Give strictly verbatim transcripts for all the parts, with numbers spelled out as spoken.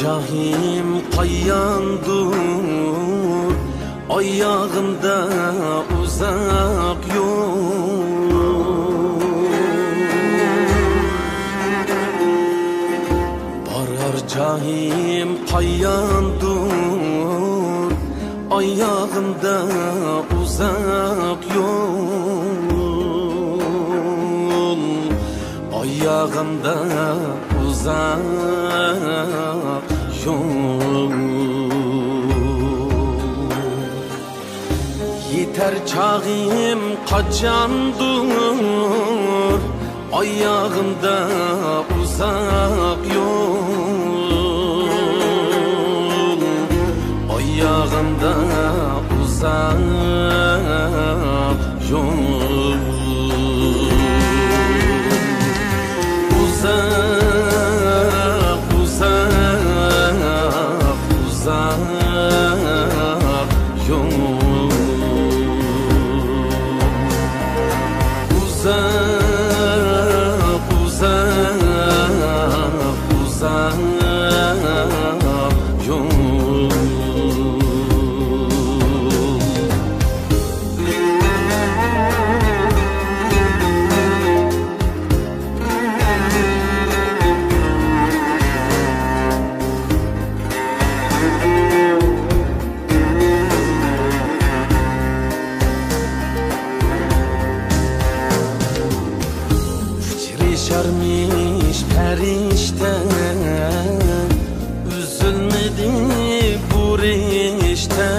جايىم قاياندۇر، ئاياغىمدا ئۇزاق يول. بارار جايىم قاياندۇر، ئاياغىمدا ئۇزاق يول. ئاياغىمدا ئۇزاق يول. يېتەر چاغىم قاچاندۇر، ئاياغىمدا ئۇزاق يول. ئاياغىمدا ئۇزاق يول. ئۇزاق، ئۇزاق، ئۇزاق يول. ئۇزاق، ئۇزاق، ئۇزاق يول. ئۇچرىشارمىش پەرىشتە، ئۈزۈلمىدى بۇ رىشتە.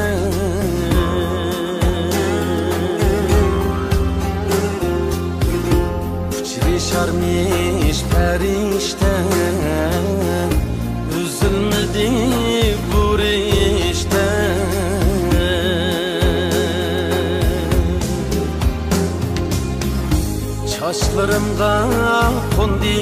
ئۇچرىشارمىش پەرىشتە، ئۈزۈلمىدى بۇ رىشتە. چاچلىرىمغا قوندى